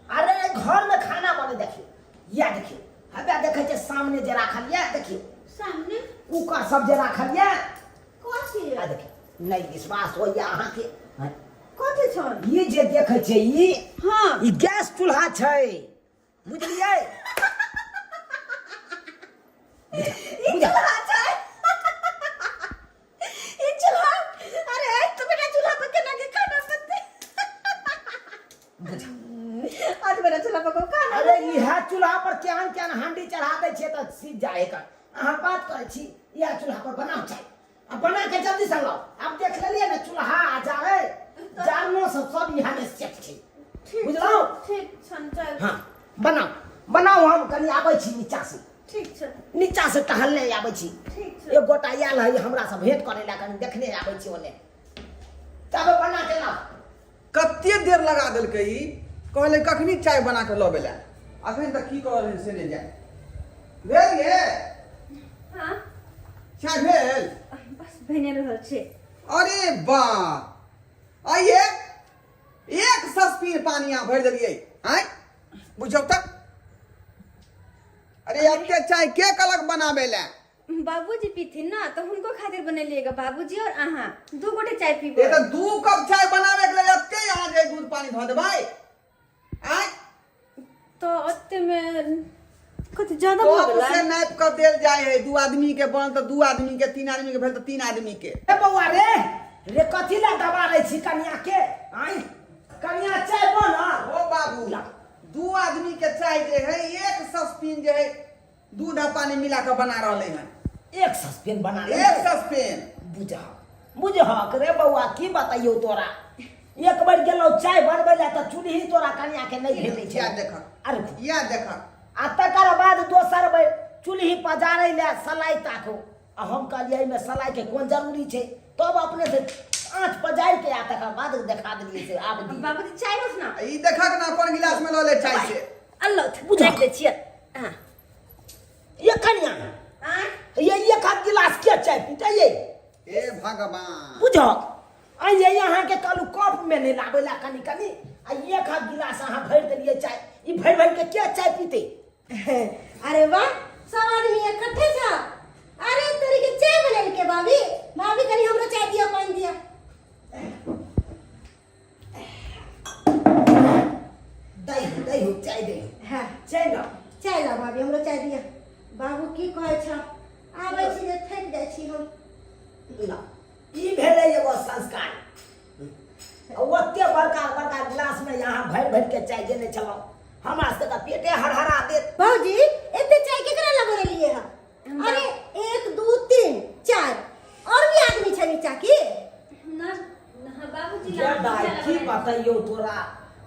अरे, एहि घर में खाना बने, देखियौ, या देखियौ, हबे देखै छै सामने जे राखल ये, देखियौ। सामने? कुकर सब जे राखल ये। कथी? आ देखियौ, नहि विश्वास होइए अहाँके? आँय? कथी छल? ई जे देखै छै ई? हाँ। ई गैस चूल्हा छै, बुझलियै? ई चूल्हा छै? ई चूल्हा? अरे, आइ तऽ बेटा चूल्हा पर केना के खाना बनतै? आज बेटा चूल्हा पर को खाना? अरे, इएह चूल्हा पर केहन केहन हांडी चढ़ा दै छियै तऽ सीज जाय एकर। अहाँ बात करै छी। इएह चूल्हा पर बनाउ चाय आ बना के जल्दी से लाउ। आब देख लेलियै ने चूल्हा आ जारे जारनो सब, सब इएह में सेट छै। ठीक। बुझलहुँ? ठीक छन, चल। हाँ, बनाउ बनाउ, हम कनि आबै छी नीचा से। ठीक छै। नीचा से टहलने आबै छी। ठीक छै। एक गोटा आयल है हमरा से भेंट करे ला, कनि देखने आबै छी ओने। तब बना के लाउ। कते देर लगा देलकै ई। कहले कखनी चाय बना के लबे ला, अखन तक की कर रहल से नहि जाय। भेल गे? हाँ। चाय भेल? बस बने रहल छै। अरे वाह, आइए एक सस्पीन पानी अहाँ भरि देलियै। आँय, बुझौ तक। अरे, एते चाय के कहलक बनाबे ला? बाबूजी पीथिन ना तो हुनको खातिर बनेलिएगा बाबूजी और अहाँ दू गोटे चाय पीबै ए तऽ दू कप चाय बनाबे के लेल एते अहाँ जे दूध पानी धऽ देबै आँय तो ओते में कथी ज्यादा भऽ कप गेलै से नापि कऽ देल जाइ है दू आदमी के बनल तऽ दू आदमी के तीन आदमी के भेल तऽ तीन आदमी के ए बौआ रे रे कथी ला दबा रै छी कनिया के आँय कनिया चाय बनल ओ बाबू दू आदमी के चाय जे है एक सस्पिन जे है दूध आ पानी मिला के बना रहले हैं एक सस्पेन बना ले एक सस्पेन बुझ बुझहक रे बौआ की बतैयौ तोरा एक बेर गेलौ चाय बनबै लए तऽ चूल्ही तोरा कनिया के नहि भेटै छै या देखक अरे या देखक आ तकर बाद दोसर बेर चूल्ही पजारै लए सलाइ ताको आ हम कहलियै एहिमे सलाइ के कोन जरूरी छै तब अपने से आँच पजारि के आ तकर बाद देखा देलियै से आब दी बाबूजी चाय बस ना ई देखक ना अपन गिलास में लऽ ले चाय से अल्लाह बुझा। राखि दै छियै हाँ ये कनिया आँय ये एक आध गिलास के चाय पीते ये हे भगवान बुझक आ ये अहाँके कहलू कप में नहीं लाबै ला कनी कनी आ एक आध गिलास अहाँ भरि देलियै चाय ई भरि भरि के के चाय पीते अरे वाह सब आदमी इकट्ठे छ अरे तोरी के चाय बनेल के भाभी भाभी कनी हमरो चाय दिया पानी दिया दही दही चाय दही हाँ चाय ना चाय ला भाभी हमरो चाय दिया बाबू की कहै छ आबै छी जे थाकि जाइ छी हम ला ई भेलै एगो संस्कार आ ओते बड़का बड़का गिलास में यहाँ भरि भरि के चाय देने छलहुँ हमरा सबके पेटे हरहरा देत भौजी एते चाय केकरा ला बनेलिए है अरे एक दू तीन चार और भी आदमी छै नीचा की ना ना बाबूजी ये दाइ की बतैयौ तोरा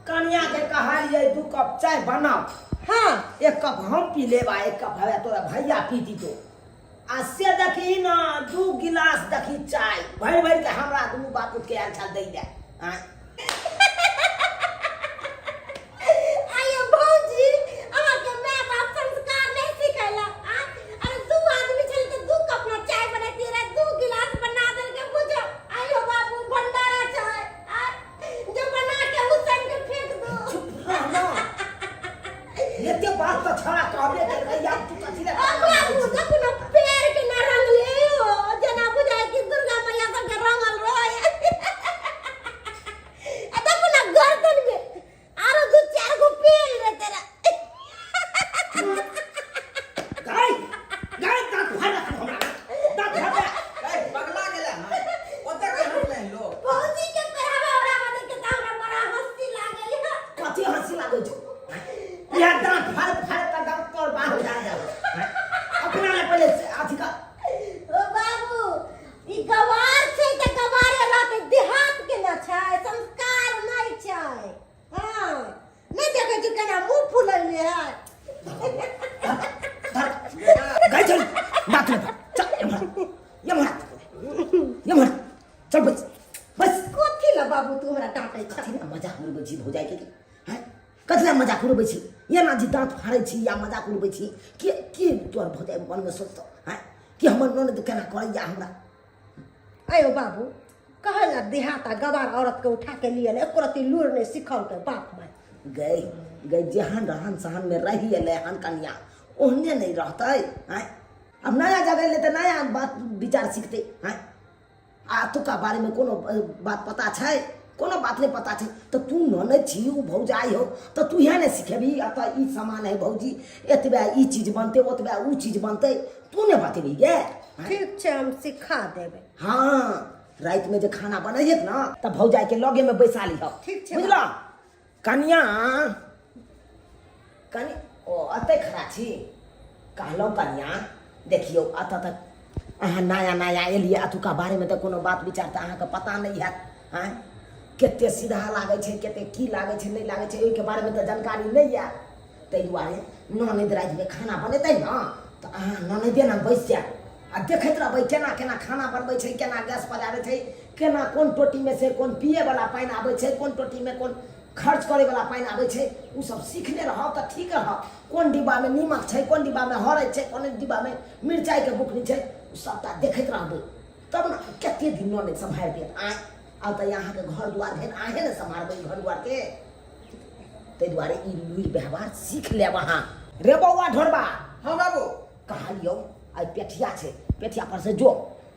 कनिया के कहलियै दू कप चाय बनाओ हाँ एक कप हम पी लेब आ एक कप हवे तोरा भैया पी दीतो आ से देखी न दू गिलास देखी चाय भरि भरि के हमरा दुनू बापूत के आयल छल दै दे आँय आइयो भौजी अहाँके माय बाप संस्कार नहि सिखेला आ अरे दू आदमी छल तऽ दू कप ना चाय बनैती रहे दू गिलास बना देलके बुझो आइयो बाबू भंडारा चाय आ जो बना के उसन के फेंक दो चुप रह ना एते बात तऽ छड़ा कहबे केलकै यार तू कथी लए ओ बाबू देखू ना पैर के ना रंगले हो जेना बुझाय कि दुर्गा मैया सबके रंगल रहे आ देखू ना गर्दन में आरो दू चार गो पेड़ रहे तेरा गाय गाय दांत फाड़ रखल हमरा दांत फाड़ दे। ए पगला गेला हन ओते के हंसले हन लोग भौजी के पहरावा ओढ़ावा देख के तऽ हमरा बड़ा हंसी लागल है कथी हंसी लागै छौ इएह दांत फाड़ फाड़ के दांत तोर बाहर जा जा अपना ले पहिले से अथी कर ओ बाबू ई गवार छै तऽ गवारे रहतै देहात के न छै संस्कार नहि छै हाँ नहि देखै छी केना मुँह फुलैले है गाय चल दांत ले चल एम्हर एम्हर एम्हर चल बस बस कथी ला बाबू तू हमरा डांटै छ कथी ला मजाक उड़बै छी भौजाई के हैं कथी ला मजाक उड़बै छी एना जे दाँत फाड़ै छी या मजाक उड़बै छी के के तोहर भौजाई मनमे सोचतौ हैं कि हमर ननद केना करैया हमरा अयो बाबू कहै ला देहात आ गवार औरत के उठा के लिए एको रत्ती लूर नहि सिखलकै बाप माय गई गई जेहन रहन सहन में रही एलै हन कनिया ओहने नहि रहतै आँय आब नया जगह एलै तऽ नया बात विचार सिखतै आँय आ एतुका बारेमे कोनो बात पता छै कोनो बात नहि पता छै तऽ तू ननद छी ओ भौजाइ हौ तऽ तू इएह ने सिखेबही एतऽ ई सामान है भौजी एतबे ई चीज बनतै ओतबे ओ चीज बनतै तू ने बतेबही गे ठीक छै हम सिखा देबै हँ रातिमे जे खाना बनैहे ने तऽ भौजाइके लगेमे बैसा लिहऽ ठीक छै। बुझलऽ कनिया कनि ओ एतै खड़ा छी कहलहुँ कनिया देखियौ एतऽ तक अहाँ नया नया एलियै एतुका बारेमे तऽ कोनो बात विचार तऽ अहाँके पता नहि हैत आँय कते सीधा लागै छै कते की लागै छै नहि लागै छै ओहिके बारेमे तऽ जानकारी नहि यऽ ताहि दुआरे ननैद रातिमे खाना बनेतै ने तऽ अहाँ ननैदे ने बैस जायब आ देखैत रहबै केना केना खाना बनबै छै केना गैस पजारै छै केना कोन टोटीमे से कोन पियैवला पानि आबै छै कोन टोटीमे कोन खर्च करैवला पानि आबै छै ओ सब सीखने रहब तऽ ठीक रहब कोन डिब्बामे नीमक छै कोन डिब्बामे हरदि छै कोन डिब्बामे मिरचाइके बुकनी छै ओ सबटा देखैत रहबै तब ने कते दिन ननैद सम्हारि देत आँय आब तऽ अहाँके घर दुआर भेल अहेँ ने सम्हारबै घर दुआरके ताहि दुआरे ई लुरि व्यवहार सीख लेब अहाँ रे बौआ ढोरबा हाँ बाबू कहलियौ आइ पेठिया छै, पेठिया पर से जो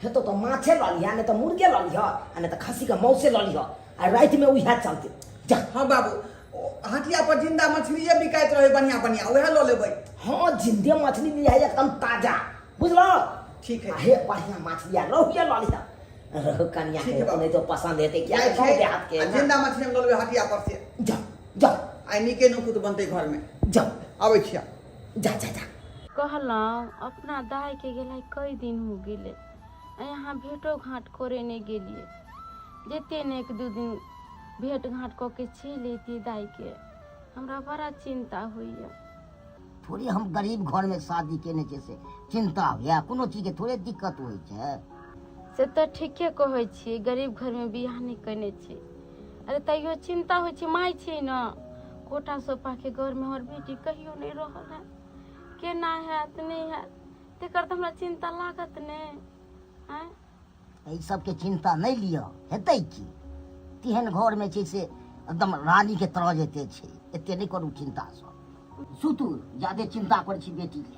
हेतौ तऽ माछे लऽ लिहऽ, नहि तऽ मुर्गे लऽ लिहऽ आ नहि तऽ खस्सीके मौसे लऽ लिहऽ, आ रातिमे उएह चलतै। जा। हँ बाबू, ओ हटिया पर जिंदा मछलिए बिकाइत रहै बढ़िया बढ़िया, उएह लऽ लेबै। हँ, जिंदे मछली लिहऽ, एकदम ताजा, बुझलऽ? ठीक है। आ हे, बढ़िया मछली आ रोहुए लऽ लिहऽ, रोहु कनिया ठीक के है बाबू। नहि तो पसंद हेतै किया जाइ गाँव छियै, देहात के आ ना। जिंदा मछली हम लऽ लेबै हटिया पर से। जा जा। आइ नीके नुकुत बनतै घरमे। जा। आबै छियै। जा जा जा। कहलहुँ अपना दाइके गेलाइ कई दिन हो गेलै आ यहाँ भेटो घाँट करे नहि गेलियै। जते ने एक दू दिन भेट घाँट कऽ के चलि अयतियै दाइके, हमरा बड़ा चिन्ता होइए। थोड़े हम गरीब घरमे शादी केने छियै से चिन्ता होइए? कोनो चीजके थोड़े दिक्कत होइ छै। से तऽ ठीके कहै छियै, गरीब घरमे बियाह नहि केने छी। अरे तैयो चिन्ता होइ छै, माय छियै ने। कोटा सोपाके घरमे हमर बेटी कहियो नहि रहल है, केना हैत नहि हैत तकर तऽ हमरा चिन्ता लागत ने। आँय, एहि सबके चिन्ता नहि लिअ, हेतै की? तेहन घरमे छै से एकदम रानीके तरह जेते छै। एते नहि करू चिन्ता सब, सुतू। ज्यादे चिन्ता करै छी बेटी लए।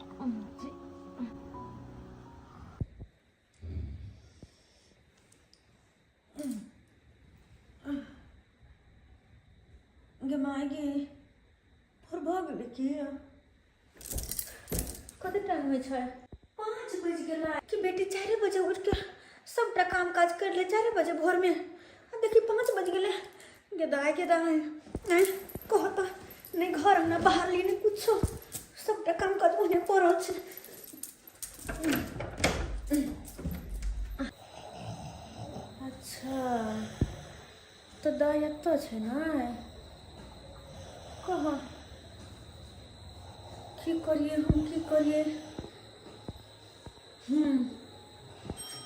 गे माय गे, भोर भऽ गेलै की? कते टाइम होइ छै? 5 बजि गेलै कि? बेटी 4 बजे उठि के सबटा काम काज कर ले 4 बजे भोरमे, आ देखी 5 बजि गेलै। गे दाय, गे दाय, आँय कह तऽ नहि घर अंगना बाहर ली, नहि कुछो, सबटा काम काज ओहने पड़ल छै। अच्छा, तऽ दाइ एतऽ छै ने? कहाँ? की करियै हम, की करियै?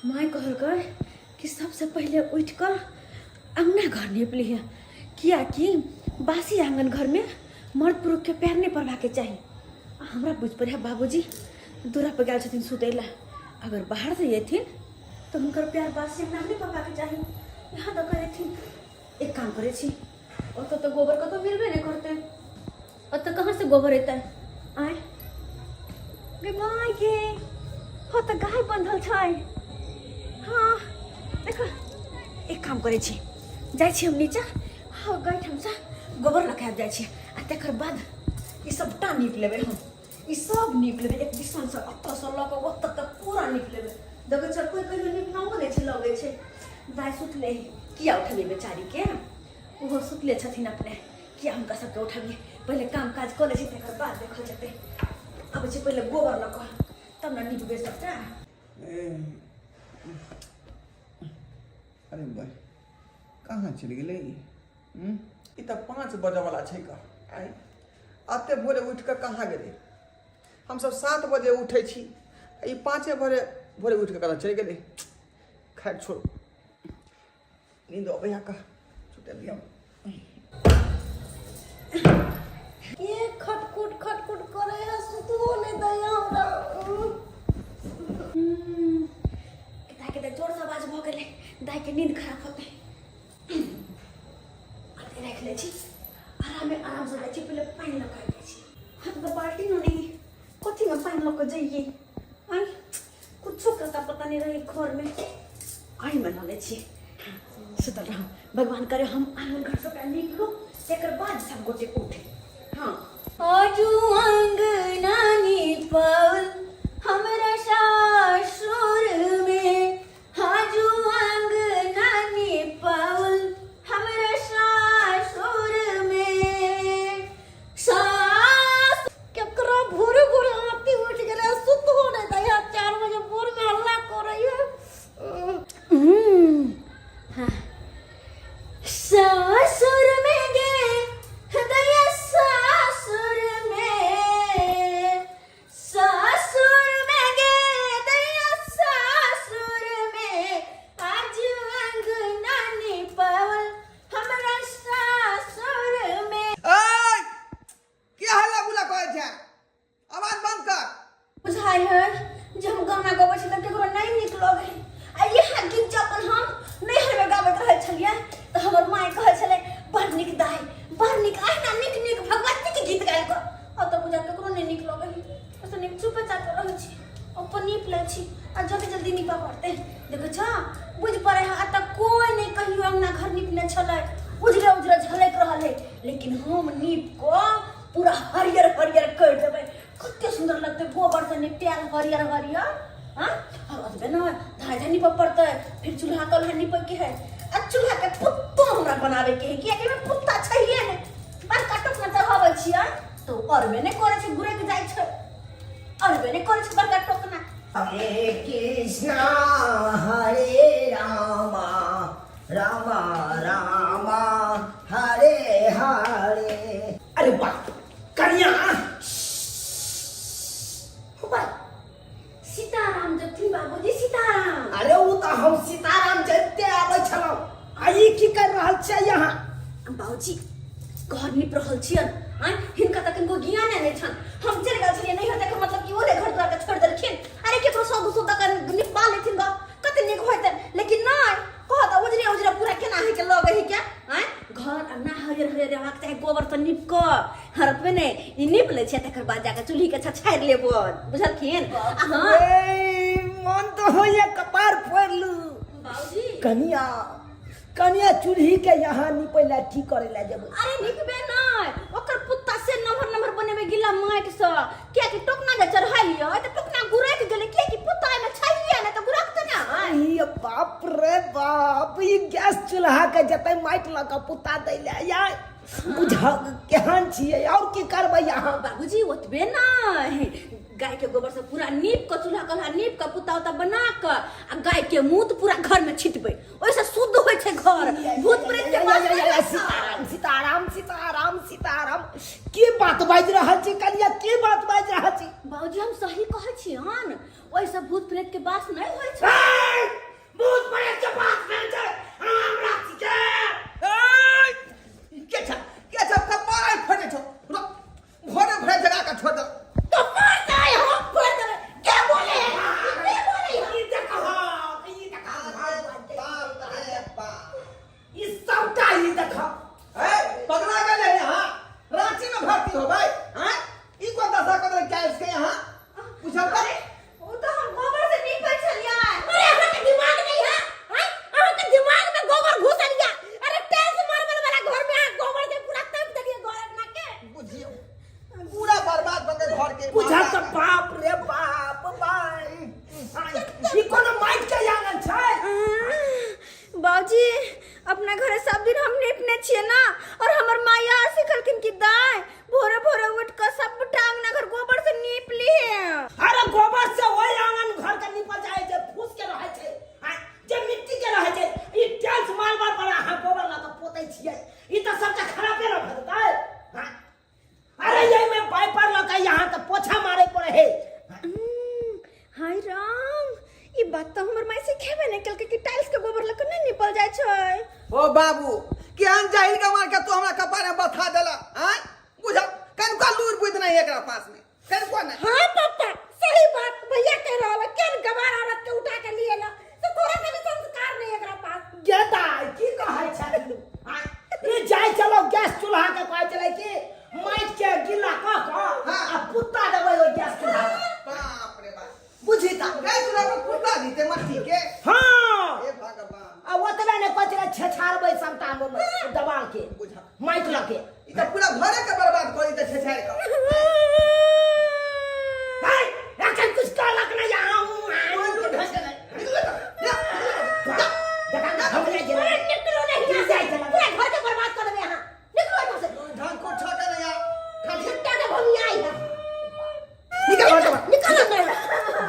माय कहलकै कि सबसँ पहिले उठि कऽ अङ्गना घर नीप लिहे, किएकि बासी आङ्गन घरमे मर्द पुरुषके पैर नहि पड़बाके चाही। आ हमरा बुझि पड़ै है बाबूजी दूरा पर गेल छथिन सुतै लए। अगर बाहरसँ अयथिन तऽ हुनकर पैर बासी अङ्गनामे नहि पड़बाके चाही, यहाँ दऽ कऽ अयथिन। एक काम करै छी, ओतऽ तऽ गोबर कतौ मिलबे नहि करतै, ओतऽ कहाँसँ गोबर एतै? आँय गे माय गे, हो तऽ गाय बन्धल छै। हाँ देख, एक काम करै छी, जाइ छी हम नीचा, हाँ गाय ठामसँ गोबर लऽ कऽ आबि जाइ छी आ तकर बाद ई सबटा नीप लेबै हम। ई सब नीप लेबै, एक दिसनसँ ओतऽसँ लऽ कऽ ओतऽ तक पूरा नीप लेबै। देखै छै, कोइ कहियो नीपनाओ नहि छै लगै छै। दाइ सुतले, किया उठेलियै बेचारीके? ओहो सुतले छथिन अपने, किया हुनका सबके उठबियै? पहिले काम काज कऽ लै छी, तकर बाद देखल जेतै। अबै छी पहिले गोबर लऽ कऽ, तब ने नीपबै सबटा। अरे भाई, कहाँ चलि गेलै ई? हूँ? ई तऽ 5 बजऽवला छै कऽ। आँय, एते भोरे उठि कऽ कहाँ गेलै? हमसब 7 बजे उठै छी, ई 5 भोरे भोरे उठि कऽ कतऽ चलि गेलै? खैर छोड़ू, नींद अबैया कऽ सुतै दिअ। के खटखुट खटखुट करे है? सुतबो नहीं दैया हमरा। दाइ के तऽ जोरसँ आवाज भऽ गेलै, दाइके नींद खराब होतै। अते राखि लै छी, आरामे आरामसँ जाइ छी, पहिले पानि लऽ कऽ आबि जाइ छी। हाथ तऽ बाल्टी नहि, कथीमे पानि लऽ कऽ जइयै? आँय, कुछो के पता पता नहि रहै घरमे। एहिमे लऽ लै छी। सुतल रहू, भगवान करे हम आंगन घर सबटा नीप लू, तकर बाद सब गोटे उठे। हाँ, आजू अंगना नीपल हमरा सासुर में, आजू अंगना नीपल हमरा सासुर में, सास केकरो भोरे भोरे आरती उठि गेलै, सुतबो नहि दैया, 4 बजे भोरमे हल्ला करैया। हाँ। सासुर में गे दया, सासुर में, सासुर में गे दया, सासुर में आज अंगना निपल हमरा सासुर में। ऐ, के हल्ला गुल्ला करै छै? आवाज बंद कर। बुझाइ है जे हम गाना गबै छी तऽ केकरो नहि नीक लगै। आ इएह गीत जखन हम नैहरमे गाबैत रहै छलियै तऽ हमर माय कहै छलै, बड़ नीक दाइ, बड़ नीक, अहिना नीक नीक भगवतीके गीत गायल कर। ओतऽ बुझा केकरो नहि नीक लगै है, ओहिसँ नीक चुपे चाप रहै छी। अपन नीप लै छी आ जल्दी जल्दी नीपऽ पड़तै। देखै छ, बुझि पड़ै है एतऽ कोइ नहि कहियो अंगना घर नीपने छलै, उजरे उजरे झलकि रहल है, लेकिन हम नीप कऽ पूरा हरियर हरियर करि देबै। कते सुन्दर लगतै गोबरसँ निपटायल हरियर हरियर। हाँ, और ओतबे नहि, धाय धाय नीपऽ पड़तै, फिर चूल्हा कल्हा नीपैके है आ चूल्हाके पुत्तो हमरा बनाबैके है, कियाकि एहिमे पुत्ता छैहे नहि। बड़का टोकना चढ़ाबै छियै तऽ ओ अरबे नहि करै छै, गुरकि जाइ छै, अरबे नहि करै छै बड़का टोकना। हरे कृष्णा हरे रामा रामा रामा हरे हरे। अरे वाह कन्या, सीताराम जथिन बाबूजी, सीताराम। अरे ओ तऽ हम सीताराम जबिते आबै छलहुँ, आ ई की कर रहल छियै यहाँ? बाबूजी घर नीप रहल छियन। आँय, हिनका तऽ कनिको ज्ञाने नहि छनि। हम चलि गेल छलियै नैहर, तकर मतलब कि ओहे घर दुआर के छोड़ि देलखिन। अरे केकरो सौ दू सौ दऽ कऽ निपबा लेथिन गऽ, कते नीक होइतनि, लेकिन नहि। कहत उजरे उजरे पूरा केना है के लगे है क्या? आँय, घर अंगना हरियर हरियर रहबाक चाही गोबर से नीप कऽ। हरतबे नहि, ई नीप लै छियै तकर बाद जाकऽ चूल्ही के छछारि लेबो, बुझलखिन? आ हँ ए, मन तऽ होइए कपार फोड़ि लू। बाबूजी कनिया कनिया, चूल्ही के यहाँ नीपै लए की करै लए जेबै? अरे निकबे नहि, ओकर पुत्ता से नम्हर नम्हर बनेबै गिला माटि सँ, कियाकि टोकना जे चढ़ालियै तऽ टोकना गुरकि गेलै, कियाकि पुत्ता एहिमे छैहे नहि तऽ गुरकतै ने। ई बाप रे बाप, ई गैस चूल्हा के जते माटि लऽ कऽ पुत्ता दै लए या बुझ केहन छियै, और की करबै अहाँ? बाबूजी ओतबे नहि, गाय के गोबर से पूरा नीप कऽ चूल्हा कल्हा नीप कऽ पुत्ता उत्ता बना कऽ आ गाय के मूत पूरा घर में छिटबै, ओहिसँ शुद्ध होइ छै घर, भूत प्रेत के वास नहि होइ छै। सीताराम सीताराम सीताराम सीताराम, की बात बाजि रहल छी कनिया, की बात बाजि रहल छी? बाबूजी हम सही कहै छी हन, ओहिसँ भूत प्रेत के वास नहि होइ छै। ए, भूत प्रेत के बात नहि छै हमरा के। ए, के छ के छ कपार फटे छौ, भोरे भोरे जगा के छोड़ दे। तो पर जाए हम फोड़ देबै। के बोले है, के बोले है? ई देखह, ई देखह, बाप रे बाप, ई सबटा ई देखह। ए, पगला गेले यहाँ रांची में भर्ती हो भाई। हैं, ई कोन दशा कर देले गैस के यहाँ पूछल कर। ओ तऽ हम गोबर से नीपै छलियै। अरे अहाँ के दिमाग नहीं है? हैं? अहाँ के दिमाग में गोबर घुसल या? अरे टाइल्स मार्बल वाला घर में अहाँ गोबर से पूरा तप देलिए घर अंगना के। बुझियो पूरा बर्बाद बन गए घर के। बुझा तऽ बाप रे बाप, बाय ई कोनो माटि के आंगन छै? बाबूजी अपना घरे सब दिन हम नीपने छियै ना, और हमर माई यार सिखलखिन कि दाय भोरे भोरे उठ कऽ सबटा अंगना घर गोबर से नीप लिहे। अरे गोबर से ओहि आंगन घर के नीपल जाइ जे फूस के रहै छै, आँय, जे मिट्टी के रहै छै। ई टाइल्स मार्बल पर अहाँ गोबर लऽ कऽ पोतै छियै, ई तऽ सबटा खराबे न भऽ जेतै? आँय? अरे एहिमे वाइपर लऽ कऽ यहाँ के पोछा मारे पड़े है। हाय राम, ई बात तऽ हमर माय सिखेबे नहि केलकै कि टाइल्स के गोबर लऽ कऽ नहि नीपल जाइ छै। ओ बाबू, केहन जाहिल के मार के तू हमरा कपार में बथा देला। आँय बुझ, कनिको लूर बुद्धि नहीं एकरा पास में, कनिको नहीं। हाँ पापा सही बात भैया कह रहा है, केहन गवार औरत के उठा के लिए ला तो थोड़ा सा भी संस्कार नहीं एकरा पास। गे दाइ की कहै छै? आँय, ई जाइ चलो गैस चूल्हा के कहै छलै कि माटि के गिला कऽ कऽ हाँ। आ पुत्ता देबै ओहि गैस चूल्हा पर। बाप रे बाप, बुझी तऽ गैस चूल्हा पर कुत्ता जीते मट्टी के। हाँ हे भगवान, आ ओतबे नहि कहै छलै छेछारबै सबटा ओहिमे दबाल के बुझा माटि लऽ के। ई तऽ पूरा घरे के बर्बाद कऽ देतै छेछारि कऽ। है, एखन कुछ कहलक नहि यहाँ हूँ, कोइ लूट ढंग के नहीं। निकलो तऽ, जा, निकलो, जा। देखा ना, हम नहि जेबै। अरे निकलो नहीं यहाँ से, जाइ छलै। पूरा घर के बर्बाद कर देबे यहाँ, निकलो यहाँ से। ढंग को ठोके नहीं यार। खाली झुट्टा के भूमि आई है। निकल घर से बाहर। निकलो अंदर।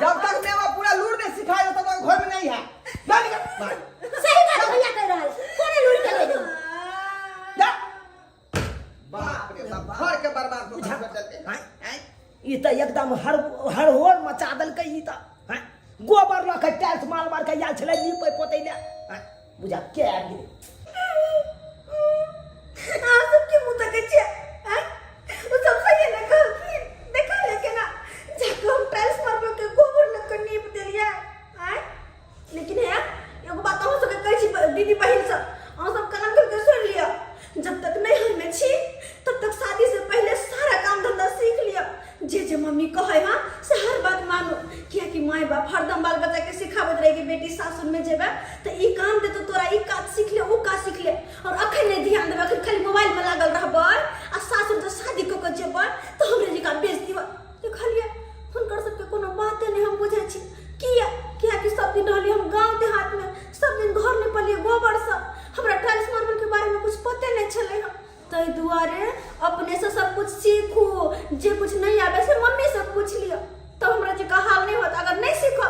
जब तक मेवा पूरा लूर नहीं सिखाया तब तक घर में नहीं है। जा निकल बाहर। सही बात भैया कह रहा है, कोने लूर के ले जा। बाप रे बाप, घर के बर्बाद हो गया चलते। आँय, ई तऽ एकदम हर हर होर मचा देलकै ई तऽ। आँय, गोबर लऽ कऽ टाइल्स माल मार कऽ आयल छलै नीपै पोतै लए। आँय, बुझा के आबि गेलै। अहाँ सबके मुँह तकै छियै? आँय? ओ सब सही ने कहलखिन, देखा ले केना जाकऽ हम टाइल्स मार्बल के गोबर लऽ कऽ नीप देलियै। आँय, लेकिन हे एगो बात अहाँ सबके कहै छी दीदी बहिन सब, अहाँ सब कान खोलि कऽ सुनि लिअ, जब तक नैहरमे छी तब तक शादी से पहिले सारा काम धंधा सीख लिअ, जे जे मम्मी कहै हँ से हर बात मानू, कियाकि गोबरसँ। हमरा टाइल्स मार्बल के बारे में कुछ पते नहीं छलै हँ, ताहि दुआरे अपने से सब कुछ सीखू। जे कुछ नहीं आवे से मम्मी से पूछ लिअ, तब हमरा जे हाल नहीं होत अगर नहीं सीखब।